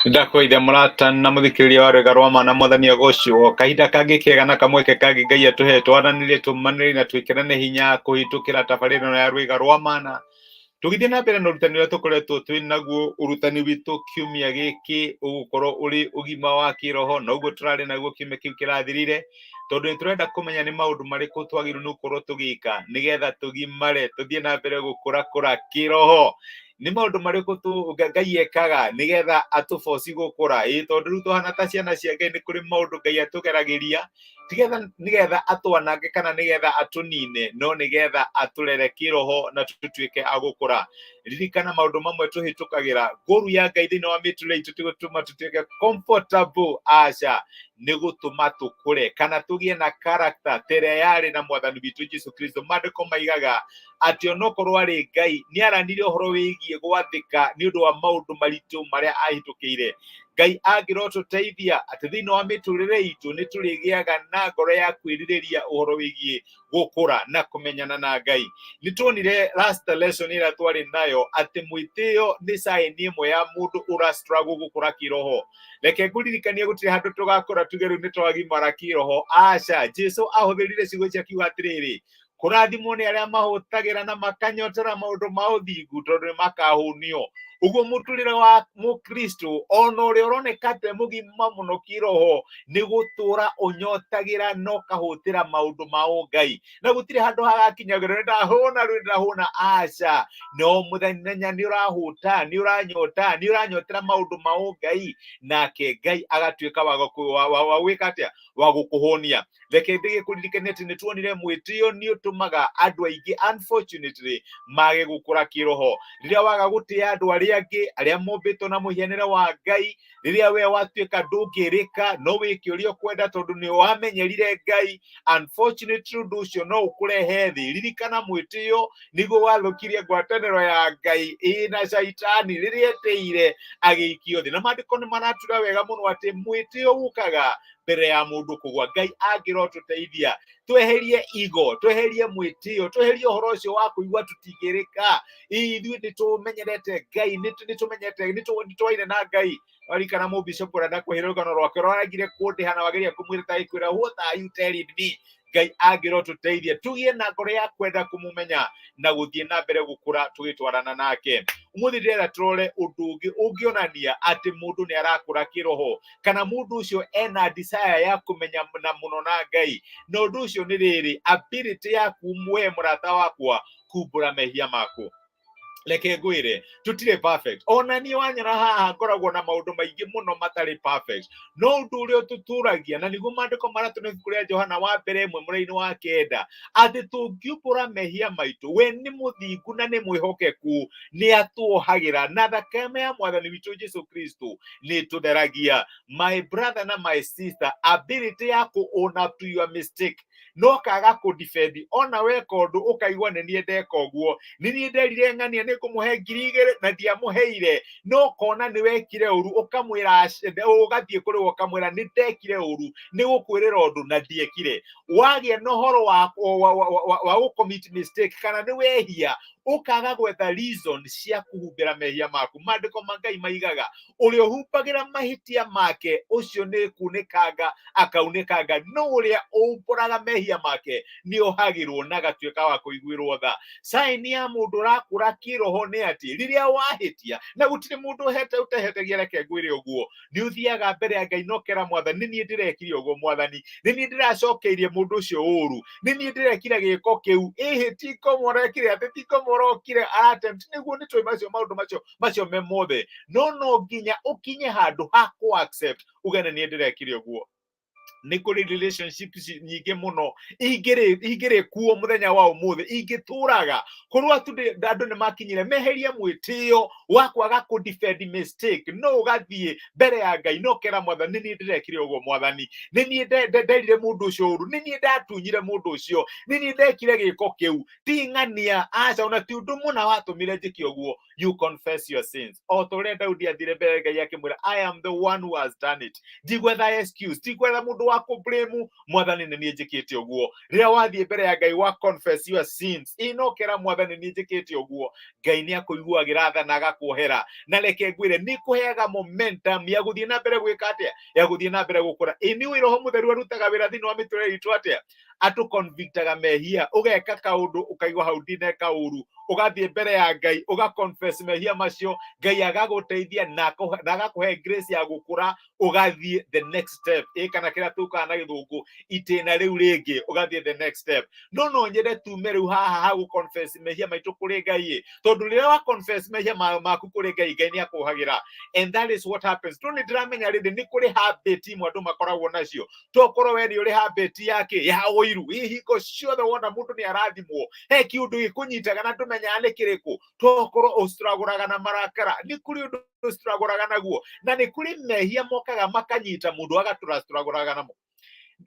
Ndakũgeithia mũrata na mũthikĩrĩria wa rwĩga rwa ma na mwathani agocwo. Kahinda kangĩ kega na kamweke kangĩ Ngai atũhe twaranĩrie, tũmanĩrie na twĩkĩrane hinya kũhĩtũkĩra tabarĩra ĩno ya rwĩga rwa mana. Tũgĩthiĩ na mbere na ũrutani ũrĩa tũkoretwo twĩ naguo, ũrutani witũ kiumia gĩkĩ ũgũkorwo ũrĩ ũgima wa kĩroho, na ũguo tũrarĩ naguo kiumia kĩu kĩrathirire, tondũ nĩ tũrenda kũmenya nĩ maũndũ marĩkũ twagĩrĩirwo nĩ gũkorwo tũgĩka nĩgetha tũgimare, tũthiĩ na mbere gũkũrakũra kĩroho. Nĩ maũndũ marĩkũ Ngai ekaga nĩgetha atũboci gũkũra? Ĩĩ, tondũ rĩu tũhana ta ciana cia Ngai, nĩ kũrĩ maũndũ Ngai atũgeragĩria tigetha nĩgetha atwanange kana nĩgetha atũnine, no nĩgetha atũrere kĩroho na tũtuĩke a gũkũra. Ririkana maũndũ mamwe tũhĩtũkagĩra, ngũru ya Ngai thĩinĩ wa mĩtũrĩre itũ ti gũtũma tũtuĩke comfortable, aca, nĩ gũtũma tũkũre kana tũgĩe na character ta ĩrĩa yarĩ na mwathani witũ Jesu Kristo. Maandĩko maigaga atĩ onokorwo arĩ Ngai nĩ aranire ũhoro wĩgiĩ gwathĩka nĩ ũndũ wa maũndũ maritũ marĩa ahĩtũkĩire. Ngai angĩrotũteithia atĩ thĩinĩ wa mĩtũrĩre itũ nĩ tũrĩgĩaga na ngoro ya kwĩrirĩria ũhoro wĩgiĩ gũkũra na kũmenyana na Ngai. Nĩ tuonire last lesson ĩrĩa twarĩ nayo atĩ mwĩtĩo nĩ sign ĩmwe ya mũndũ ũra struggle gũkũra kĩroho. Reke ngũririkanie gũtirĩ handũ tũgakũra tuge rĩu nĩ twagimara kĩroho. Aca, Jesu ahũthĩrire ciugo ici akiuga atĩrĩrĩ, kũrathimwo nĩ arĩa mahũtagĩra na makanyotera maũndũ ma ũthingu, tondũ nĩ makahũnio. Ũguo mũtũrĩre wa mũkristo ona ũrĩa ũroneka te mũgima mũno kĩroho nĩ gũtũra ũnyotagĩra na ũkahũtĩra maũndũ ma ũngai, na gũtirĩ handũ hagakinyagĩra nĩ ndahũna rĩu ndahũna. Aca, no mũthenya nĩ ũrahũta, nĩ ũranyota, nĩ ũranyotera maũndũ ma ũngai, nake Ngai agatuĩka wa gwĩka atĩa? Wa gũkũhũnia. Reke ndĩgĩkũririkanie atĩ nĩ tuonire mwĩtĩo nĩ ũtũmaga andũ aingĩ unfortunately mage gũkũra kĩroho. Rĩrĩa waga gũtĩa andũ arĩa angĩ arĩa mombĩtwo na mũhianĩre wa Ngai, rĩrĩa we watuĩka ndũngĩrĩka, no wĩke ũrĩa ũkwenda tondũ nĩ wamenyerire Ngai, unfortunately ũndũ ũcio no ũkũrehe thĩ. Ririkana mwĩtĩo nĩguo wathũkirie ngwatanĩro ya Ngai ĩna Shaitani rĩrĩa etĩire agĩikio thĩ. Na maandĩko nĩ maratura wega mũno atĩ mwĩtĩo ũkaga mbere ya mũndũ kũgwa. Ngai angĩrotũteithia tweherie igo, tweherie mwĩtĩo, tweherie ũhoro ũcio wa kũigua tũtingĩrĩka. Ithuĩ nĩ tũmenyerete Ngai, nĩ tũmenyete, nĩ twaire na Ngai. Warikana mũbishop ũrĩa ndakũheire rũgano rwake rwaragire kũndĩha na wageria kũmwĩra ta ĩkwĩra, what are you telling me? Ngai angĩrotũteithia tũgĩe na ngoro ya kwenda kũmũmenya na gũthiĩ na mbere gũkũra tũgĩtwarana nake. Ũmũthĩ ndĩrenda tũrore ũndũ ũngĩ ũngĩonania atĩ mũndũ nĩ arakũra kĩroho, kana mũndũ ũcio ena desire ya kũmenya na mũno na Ngai, na ũndũ ũcio nĩ rĩrĩ, ability yaku we mũrata wakwa kumbũra mehia maku. Reke ngwĩre, tũtirĩ perfect. Ona niĩ wanyona haha ngoragwo na maũndũ maingĩ mũno matarĩ perfect, no ũndũ ũrĩa ũtũtũragia na nĩguo maandĩko maratũ ibuku rĩa Johana wa mbere ĩmwe mũraini wa kenda, atĩ tũngiumbũra mehia maitũ, we nĩ mũthingu na nĩ mwĩhokeku, nĩ atuohagĩra, na thakame ya mwathani witũ Jesu Kristo nĩ tũtheragia. My brother na my sister, ability ya kũ own up to your mistake, no kaga kũ defend ona weka ũndũ ũkaigua nĩ niĩ ndeka ũguo, nĩ niĩ nderire ng'ania nĩ ngũmũhe 2000 na ndiamũheire, no kona nĩ wekire ũru ũkamwĩra, ũgathiĩ kũrĩ we ũkamwĩra nĩ ndekire ũru, nĩ gũkwĩrĩra ũndũ na ndiekire. Wagĩa na ũhoro wa gũ commit mistake kana nĩ wehia, ũkaga gwetha reason cia kũhumbĩra mehia maku. Maandĩko ma Ngai maigaga ũrĩa ũhumbagĩra mahĩtia make ũcio nĩ kunĩkanga akaunĩkanga, no ũrĩa ũmbũraga mehia make nĩ ohagĩrwo na agatuĩka wa kũiguĩrwo tha. Sign ya mũndũ ũrakũra kĩroho nĩ atĩ rĩrĩa wahĩtia, na gũtirĩ mũndũ ũhete ũtehetagia, reke ngwĩre ũguo, nĩ ũthiaga mbere ya Ngai na ũkera mwathani, nĩ niĩ ndĩrekire ũguo mwathani, nĩ niĩ ndĩracokeirie mũndũ ũcio ũru, nĩ niĩ ndĩrekire gĩko kĩu, ĩhĩ ti ngomo ũrekire, atĩ ti ngomo ũrokire aratempt, nĩguo nĩ tũĩ macio maũndũ macio me mothe, no no nginya ũkinye handũ ha kũ accept uge nĩ niĩ ndĩrekire ũguo. Nĩ kũrĩ relationships nyingĩ mũno ingĩrĩ kuo mũthenya wa ũmũthĩ ingĩtũraga korwo andũ nĩ makinyire meherie mwĩtĩo wa kwaga kũ defend mistake, no ũgathiĩ mbere ya Ngai no kera mwathani, nĩ niĩ ndĩrekire ũguo mwathani, nĩ niĩ nderire mũndũ ũcio ũru, nĩ niĩ ndatunyire mũndũ ũcio, nĩ niĩ ndekire gĩko kĩu, ti ng'ania, aca, ona ti ũndũ mũna watũmire njĩke ũguo. You confess your sins. O ta ũrĩa Daudi athire mbere Ngai akĩmwĩra, "I am the one who has done it." Ndigwetha excuse, ndigwetha mũndũ wa kũblame, Mwathani, nĩ niĩ njĩkĩte ũguo. Rĩrĩa wathiĩ mbere ya Ngai wa confess your sins, inokera, "Mwathani, nĩ njĩkĩte ũguo," Ngai nĩ akũiguagĩra tha na agakuohera. Na reke ngwĩre, nĩ kũheaga momentum ya gũthiĩ na mbere gwĩka atĩa? Ya gũthiĩ na mbere gũkũra. Ĩ nĩ ũĩ Roho Mũtheru arutaga wĩra thĩinĩ wa mĩtũrĩre itũ atĩa? Atũconvictaga mehia. Ũgeka kaũndũ, ũkaigua hau ndineka ũru, ũgathiĩ mbere ya Ngai, ũgaconfess mehia macio, Ngai agagũteithia na agakũhe grace ya gũkũra, ũgathiĩ the next step. Ĩ kana kĩrĩa tũkaga na gĩthũngũ itĩna rĩu rĩngĩ, ũgathiĩ the next step. No nyende tume rĩu haha ha gũ confess mehia maitũ kũrĩ Ngai ĩ, tondũ rĩrĩa wa confess mehia maku kũrĩ Ngai, Ngai nĩ akũhagĩra, and that is what happens. To nĩ ndĩramenya rĩndĩ nĩ kũrĩ habit imwe andũ makoragwo nacio. Tokorwo we nĩ ũrĩ habit yake ya ũiru, hingo ciothe wona mũndũ nĩ arathimwo, he kĩũndũ gĩkũnyitaga na ndũmenyaga nĩ kĩrĩkũ. Tokorwo ũstragũraga na marakara, nĩ kũrĩ ũndũ ũstragũraga naguo, na nĩ kũrĩ mehia mokaga makanyita mũndũ agatũra stragũraga namo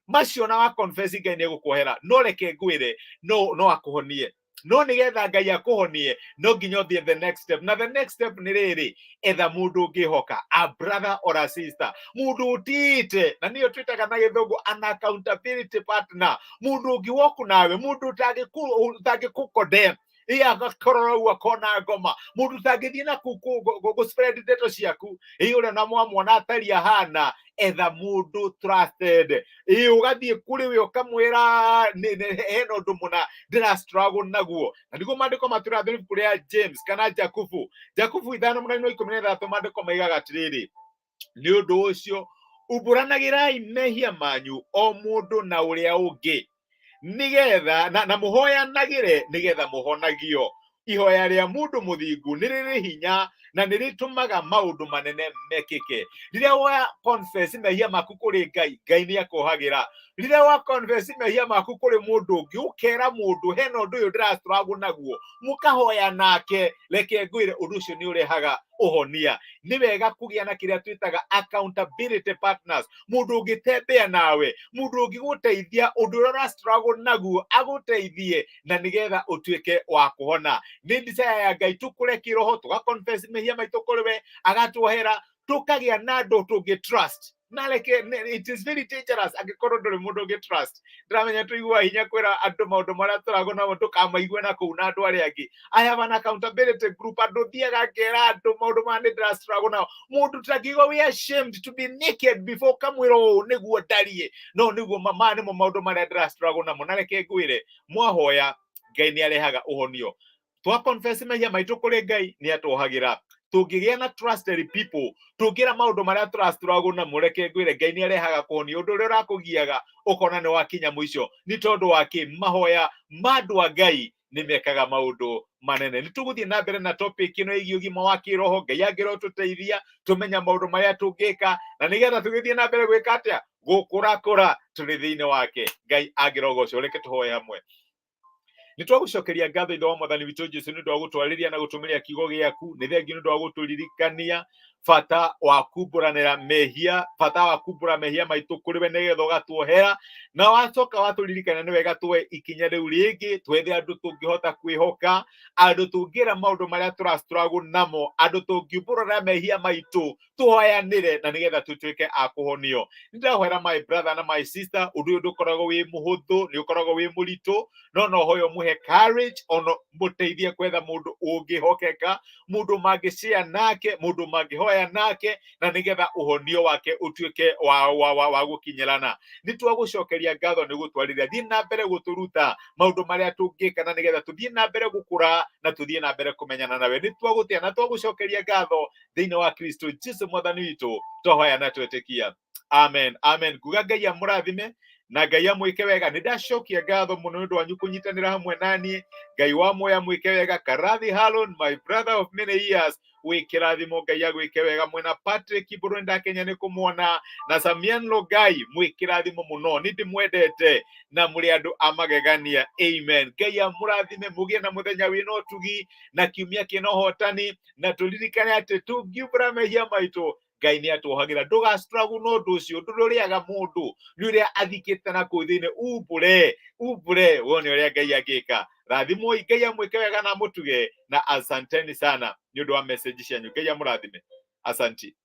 macio, na wa confess, Ngai nĩ egũkuohera. No reke ngwĩre, no akũhonie, no nĩgetha Ngai akũhonie, no nginya ũthiĩ the next step. Na the next step nĩ rĩrĩ: etha mũndũ ũngĩhoka, a brother or a sister, mũndũ ũtĩĩte, na nĩyo twĩtaga na gĩthũngũ an accountability partner, mũndũ ũngĩ walk nawe, mũndũ ũtangĩkũ condemn, ĩ agakorora ũguo akona ngoma, mũndũ ũtangĩthiĩ na kũ spread ndeto ciaku, ĩ ũrĩa na mwamwona atari ahana. Etha mũndũ trusted, ĩ ũgathiĩ kũrĩ we ũkamwĩra, "Hena ũndũ mũna ndĩra struggle naguo." Na nĩguo maandĩko matwĩra thĩinĩ ibuku rĩa James kana Jakubu, Jakubu 5:16, maandĩko maigaga atĩrĩrĩ, "Nĩ ũndũ ũcio umbũranagĩrai mehia manyu o mũndũ na ũrĩa ũngĩ, nĩgetha na mũhoyanagĩre nĩgetha mũhonagio. Ihoya rĩa mũndũ mũthingu nĩ rĩrĩ hinya na nĩ rĩtũmaga maũndũ manene mekĩke." Rĩrĩa wa confess mehia maku kũrĩ Ngai, Ngai nĩ akuohagĩra. Rĩrĩa wa confess mehia maku kũrĩ mũndũ ũngĩ, ũkera mũndũ, "Hena ũndũ ũyũ ndĩra struggle naguo," mũkahoya nake, reke ngwĩre, ũndũ ũcio nĩ ũrehaga ũhonia. Nĩ wega kũgĩa na kĩrĩa twĩtaga accountability partners, mũndũ ũngĩtembea nawe, mũndũ ũngĩgũteithia ũndũ ũrĩa ũra struggle naguo, agũteithie na nĩgetha ũtuĩke wa kũhona. Nĩ desire ya Ngai tũkũre kĩroho, tũga confess mehia maitũ kũrĩ we, agatuohera, tũkagĩa na andũ tũngĩ trust. Na reke it is very dangerous angĩkorwo ndũrĩ mũndũ ũngĩ trust. Ndĩramenya tũiguaga hinya kwĩra andũ maũndũ marĩa tũragwo namo, ndũkamaigue na kũu na andũ arĩa angĩ. I have an accountability group, andũ thiaga ngera andũ maũndũ maya nĩ ndĩra struggle nao, mũndũ tangĩigua we ashamed to be naked before kamwĩra, "Ũũ nĩguo ndariĩ, no nĩguo maya nĩmo maũndũ marĩa ndĩra struggle namo." Na reke ngwĩre, mwahoya, Ngai nĩ arehaga ũhonio. Twa confess mehia maitũ kũrĩ Ngai, nĩ atuohagĩra. Tũngĩgĩa na trusted people tũngĩra maũndũ marĩa tũra struggle namo, reke ngwĩre, Ngai nĩ arehaga kũhonio ũndũ ũrĩa ũrakũgiaga, ũkona nĩ wakinya mũico. Nĩ tondũ wa kĩ? Mahoya ma andũ a Ngai nĩ mekaga maũndũ manene. Nĩ tũgũthiĩ na mbere na topic ĩno ĩgiĩ ũgima wa kĩroho. Ngai angĩrotũteithia tũmenya maũndũ marĩa tũngĩka na nĩgetha tũgĩthiĩ na mbere gwĩka atĩa? Gũkũrakũra tũrĩ thĩinĩ wake. Ngai angĩrogocwo. Reke tũhoe hamwe. Nĩ twagũcokeria ngatho, Ithe wa Mwathani witũ Jesu, nĩ ũndũ wa gũtwarĩria na gũtũmĩria kiugo gĩaku. Nĩ thengiũ nĩ ũndũ wa gũtũririkania bata wa kumbũranĩra mehia, bata wa kumbũra mehia maitũ kũrĩ we nĩgetha ũgatuohera, na wacoka watũririkania nĩ wega tuoe ikinya rĩu rĩngĩ, twethe andũ tũngĩhota kwĩhoka, andũ tũngĩra maũndũ marĩa tũra struggle namo, andũ tũngiumbũrana mehia maitũ, tũhoyanĩre na nĩgetha tũtuĩke a kũhonio. Nĩ ndĩrahoera my brother na my sister. Ũndũ ũyũ ndũkoragwo wĩ mũhũthũ, nĩ ũkoragwo wĩ mũritũ, no hoyo mũhe courage, ono mũteithie kwetha mũndũ ũngĩhokeka, mũndũ mangĩshare nake, mũndũ mangĩhoya nake, na nĩgetha ũhonio wake ũtuĩke wa gũkinyĩrana. Nĩ twagũcokeria ngatho nĩ gũtwarĩria. Thiĩ na mbere gũtũruta maũndũ marĩa tũngĩka na nĩgetha tũthiĩ na mbere gũkũra na tũthiĩ na mbere kũmenyana nawe. Nĩ twagũtĩa na twagũcokeria ngatho thĩinĩ wa Kristo Jesu Mwathani witũ, twahoya na twetĩkia, amen, amen. Nguga Ngai amũrathime na Ngai amwĩke wega. Nĩ ndacokia ngatho mũno nĩ ũndũ wanyu kũnyitanĩra hamwe naniĩ. Ngai wa muoyo amwĩke wega. Karathi Halon, my brother of many years, wĩ kĩrathimo. Ngai agwĩke wega. Mwena Patrick Mbũrũ, ndakenya nĩ kũmuona, na Samian Logai, mwĩ kĩrathimo mũno, nĩ ndĩmwendete na mũrĩ andũ a magegania. Amen. Ngai amũrathime, mũgĩe na mũthenya wĩna ũtugi na kiumia kĩna ũhotani, na tũririkane atĩ tũngiumbũra mehia maitũ, Ngai nĩ atuohagĩra. Ndũga struggle na ũndũ ũcio, ũndũ ũrĩa ũrĩaga mũndũ nĩ ũrĩa athikĩte na kũu thĩinĩ. Umbũre, umbũre, wone ũrĩa Ngai angĩka. Rathimwo Ngai amwĩke wega na amũtuge, na asanteni sana nĩ ũndũ wa message cianyu. Ngai amũrathime. Asanti.